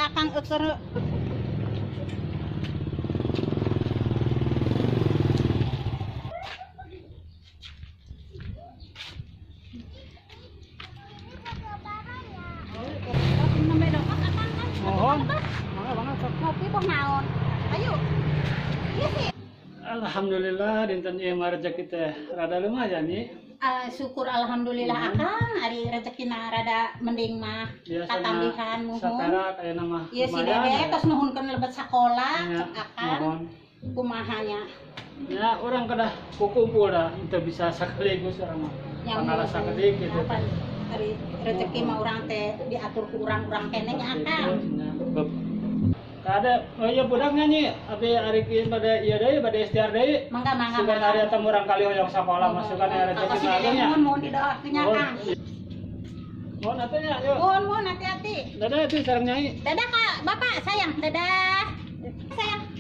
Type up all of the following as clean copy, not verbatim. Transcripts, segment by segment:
akang eueur. Alhamdulillah dinten ieu mah rezeki teh rada lumayan nih. Syukur alhamdulillah akang ari rezekina rada mending mah katambihan muhun. Saperak ayeuna mah. Ieu si Dede tos nuhunkeun lebet sakola cek akang. Kumaha nya? Ya urang kedah kukumpul dah teu bisa sekaligus urang mah. Pangala sakedik gitu. Ari rezeki mah urang teh diatur ku urang-urang keneh nya akang. Ada, oh iya budak nyanyi, abi ari kieu pada ieu deui, pada istiar deui. Mangga mangga. Sugan ari eta murang kali hoyong sakola masukan aya rezeki mah nya. Mohon mohon didoakeun nya Kang. Mohon atuh nya, yuk. Mohon mohon hati-hati. Dadah atuh sareng nyai. Dadah Kak, Bapak sayang, dadah. Sayang.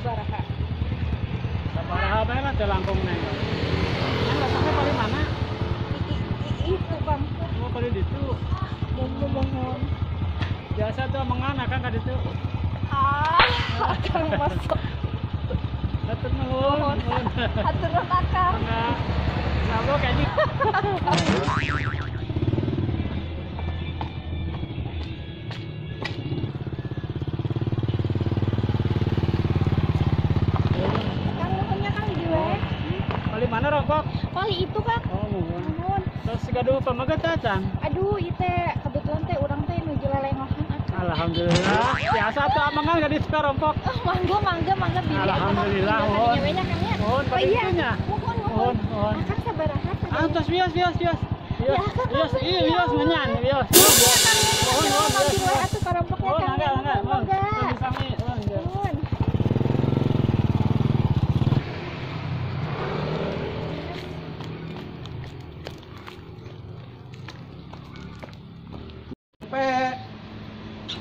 Sabaraha. Sabaraha bae lah teh langkung neng. Kan letaknya paling mana? Itu Bang. Oh, paling ditu. Mohon. Biasa tuh mengana kan ka ditu. Ah, akang masuk. Hatur nuhun. Hatur nuhun akang. Sabo kayaknya. Mana rokok? Pali itu Kak. Oh, mohon. Terus gaduh pamaget acan. Aduh, ieu teh kebetulan teh urang teh nuju lelengohan akang. Alhamdulillah. Biasa tuh amangan gadis ka rompok. Oh, mangga mangga mangga bilih. Alhamdulillah, mohon. Mohon, oh, iya. Mohon, mohon. Mohon. Akang sabaraha? Ah, tos bios bios bios. Ya, Bios, iya bios menyan, bios. Mohon, mohon, mohon. Atuh ka rompoknya Kang. Mangga, mangga. Mangga. Sami, mohon.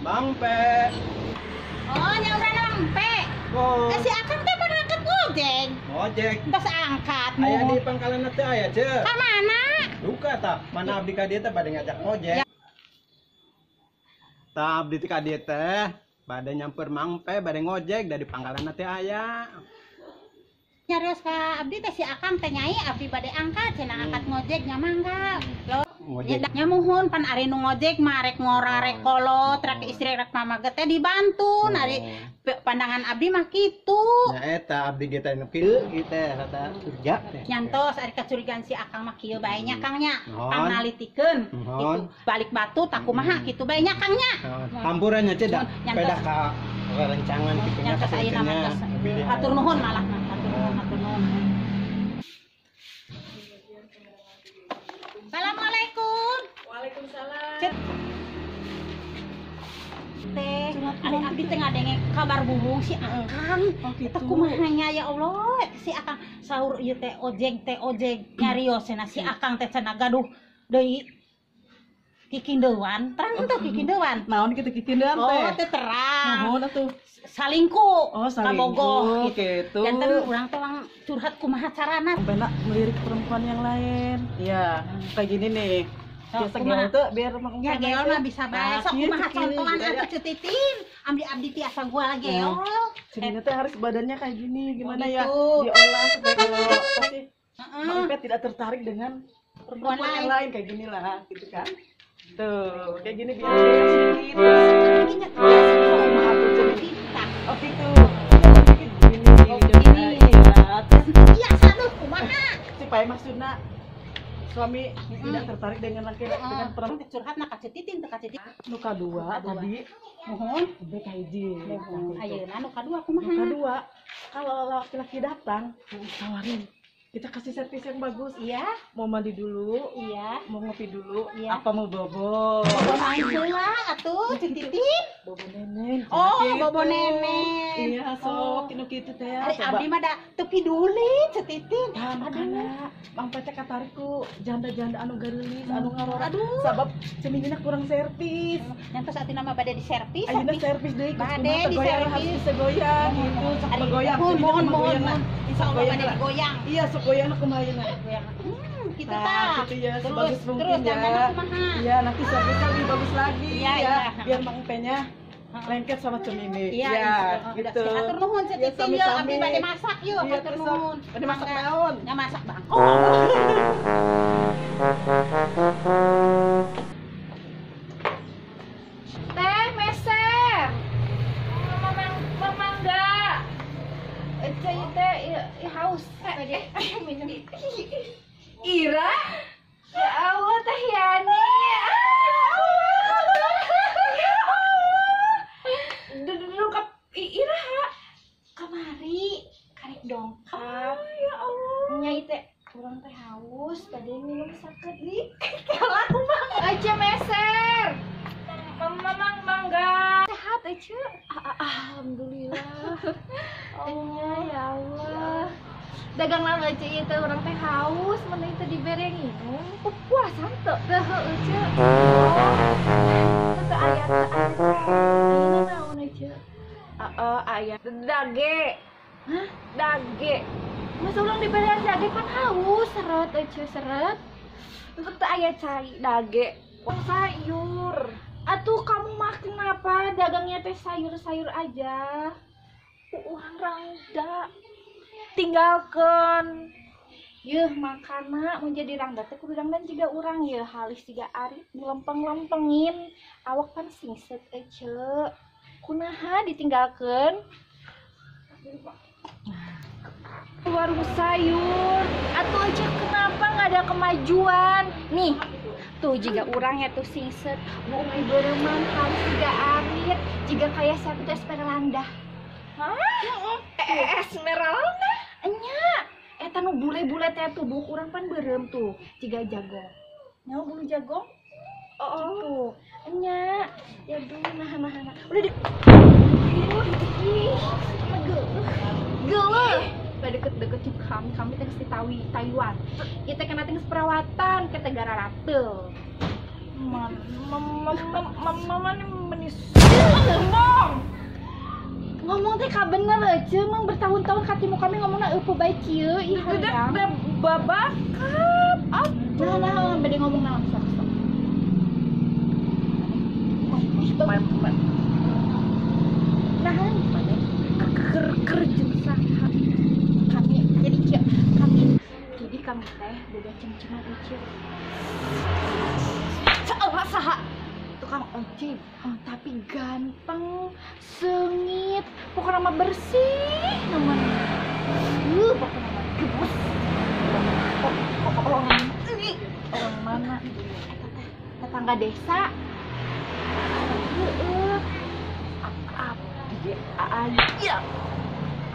Bang P. Oh, nya urang Bang P. Oh. Si akang teh pernah angkat ngojek. Ngojek. Tos angkat. Aya di pangkalan teh aya ce. Ka mana? Duka tah, mana abdi ka dieu teh bade ngajak ngojek. Ya. Tah abdi teh ka dieu teh bade nyamper Mang P bade ngojek dari pangkalan teh aya. Nyarios ka abdi teh si akang teh nyai abdi bade angkat cenah angkat ngojek nya mangga. Loh. Ngojek. Nya muhun pan ari nu ngojek mah rek ngora rek kolot rek istri rek mamaget teh dibantu ari pandangan abdi mah kitu. Nya eta abdi ge teh nu kieu kieu teh rada curiga teh. Nyantos ari kacurigaan si akang mah kieu bae nya Kang nya. Panalitikeun kitu. Balik batu tak kumaha kitu bae nya Kang nya. Hampuran nya teh da peda ka rencangan kitu nya. Nyantos ayeuna mah tos. Hatur nuhun malah mah hatur nuhun hatur nuhun. Assalamualaikum. Waalaikumsalam. Teh, ari abdi teh ngadenge kabar bubung si akang. Oh, gitu. Teh kumaha nya ya Allah, si akang sahur ieu teh ojek nyarios cenah si akang teh cenah gaduh deui kikindeuan. Terang teu kikindeuan? Naon kitu kikindeuan teh? Oh, teh terang. Nuhun atuh. Salingkuh. Oh, salingkuh. Kabogoh gitu. Janten urang teh lang curhat kumaha carana. Benak melirik perempuan yang lain. Iya, kayak gini nih. Biasa geol tuh biar ya geol mah bisa bae. Sok kumaha contohan atuh Cu Titin. Abdi-abdi tiasa gua geol. Jadinya teh harus badannya kayak gini, gimana ya? Diolah supaya kalau pasti Mang Pe tidak tertarik dengan perempuan yang lain kayak gini lah, gitu kan. Tuh, kayak gini biar sedikit. Oh gitu. Gini, gini. Iya, aduh, kumaha? Supaya maksudna suami tidak tertarik dengan laki-laki dengan perempuan. Curhat na ka Titin teh ka Titin. Nu kadua tadi muhun sampai ka hiji. Ayeuna nu kadua kumaha? Nu kadua, kalau laki-laki datang, tawarin. Kita kasih servis yang bagus. Iya. Mau mandi dulu. Iya. Mau ngopi dulu. Iya. Apa mau bobo? Bobo main heula atuh, Cu Titin. Bobo nenek. nenen. Oh, Gitu. bobo nenen. Iya, sok kinu kitu teh. Ari Coba. abdi mah da teu piduli Ceu Titin. Tah makana Mang Pe teh katarik ku janda-janda anu gareulis, anu ngarora. Aduh. Sabab ceminina kurang servis. Nyantos atina mah bade di servis. Ayeuna servis deui ku Bade kumaha di goyang harus servis. bisa goyang gitu, sok Ari, begoyang. Mohon Ceminina mohon kumaha mohon. goyangna. Insyaallah Goyang bade lah. digoyang. Iya, sok goyangna kumaha ayeuna. Goyang. Gitu Nah, tah. gitu ya, Terus sebagus mungkin terus ya. jangan kumaha. Iya, nanti servisnya lebih bagus lagi Iya, ya. iya. Biar Mang Pe-nya lengket sama Cemini. Iya, ya, gitu. gitu. Hatur nuhun Ceu Iya, Titin ya, sami-sami. abdi bade masak yuk, Iya, hatur terus, nuhun. Bade masak Mangga. naon? Ya masak bangkok. Teh meser. Memangga. Ece ieu teh ieu haus. Bade minum. Ira? Ya Allah Teh Yani. Ya Allah. Duduk ke Ira. Kamari karek dongkap. Ya Allah. Nyai teh urang teh haus, tadi minum sakedik. Kalah kumaha. Ece meser. Memang mangga. Sehat Ece? Alhamdulillah. Oh, ya Allah. Dagang naon Ece ieu teh urang teh haus, mun teu dibere nginum, puasan teu teu heueuh Ece. Oh. Teu aya teu aya. Ayeuna naon Ece? Heeh, aya dage. Hah? Dage. Masa urang diberean dage pan haus, seret Ece seret. Teu teu aya cai dage. Oh, sayur. Atuh kamu mah kenapa dagangnya teh sayur-sayur aja? Urang rangda. Tinggalkeun. Yeuh makana mun jadi rangda teh kudu dangdan jiga urang yeuh halis jiga arit dilempeng-lempengin awak pan singset ece. Kunaha ditinggalkeun? Warung sayur. Atuh ece kenapa nggak ada kemajuan? Nih, tuh jiga urang ya tuh singset, buung beureumang halis jiga arit, jiga kayak siapa tuh Esmeralda. Hah? Esmeralda? Enya, eta nu bule-bule teh tuh buuk urang pan beureum tuh, jiga jagong. Nyawa bulu jagong? Oh. Gitu. Enya, ya duh, nah nah nah. Udah di Ih, geuleuh. Geuleuh. Udah deket-deket jeung kami, kami teh geus di Taiwan. Ieu teh kena teh geus perawatan, ke teh gararateul. Mama menis ngomong. Ngomong teh ka bener aja, emang bertahun-tahun katimu kami ngomongna eueuh bae kieu, ih Udah hayang. udah babakat. Nah, nah, bade ngomong naon sok sok. Nah, Ker ker jeung saha? Kami jadi kieu, kami jadi kami teh boga cem-ceman ieu. Saha saha? Tukang ojek, oh, tapi ganteng, sengit, pokoknya mah bersih namanya. Pokoknya mah gemes. Orang orang mana? Eta teh tetangga desa. Heeh. Abdi aya.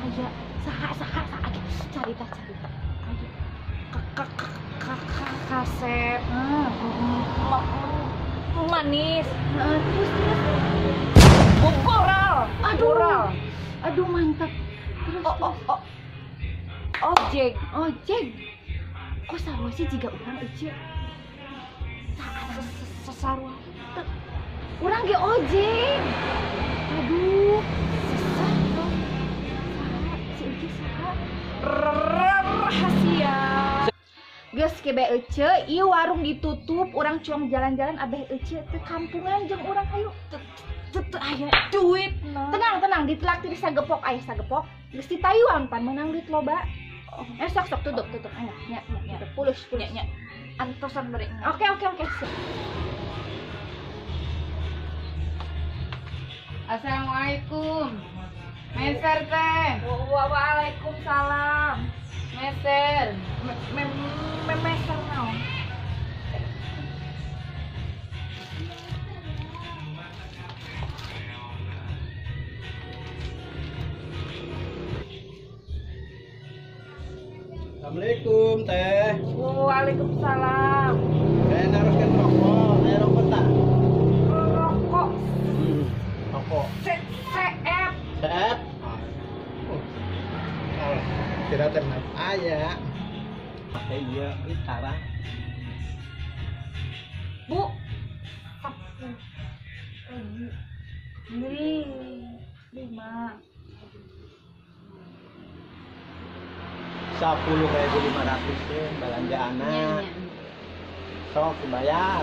Aya saha saha saha carita carita. Aya. Kaset. Ah, Manis. heeh, terus terus. Boral. Aduh. Boral. Aduh mantap. Terus Oh oh oh. Ojek. Ojek. Kok sarua sih jiga urang ece? Sesarua. Urang ge ojek. Aduh, sesah dong. Saha si Ece saha? Rahasia. Geus kebe ece, ieu warung ditutup, urang cuang jalan-jalan abeh ece teu kampungan jeung urang hayu. Teu teu aya duit nah. Tenang, tenang, ditraktir sagepok aya sagepok. Geus di Taiwan pan meunang duit loba. Eh sok sok tutup tutup nya nya nya pulus pulus. Nya nya. Antosan beri. Oke oke oke. siap. Assalamualaikum. Meser teh. Waalaikumsalam. Meser. Memeser naon? Assalamualaikum teh. Waalaikumsalam. Saya naroskan rokok, saya rokok tak? Rokok Rokok. Tidak teh mah aya. Make ieu tara. Bu. 10 5. 10.500 teh belanjaanna. Sok dibayar.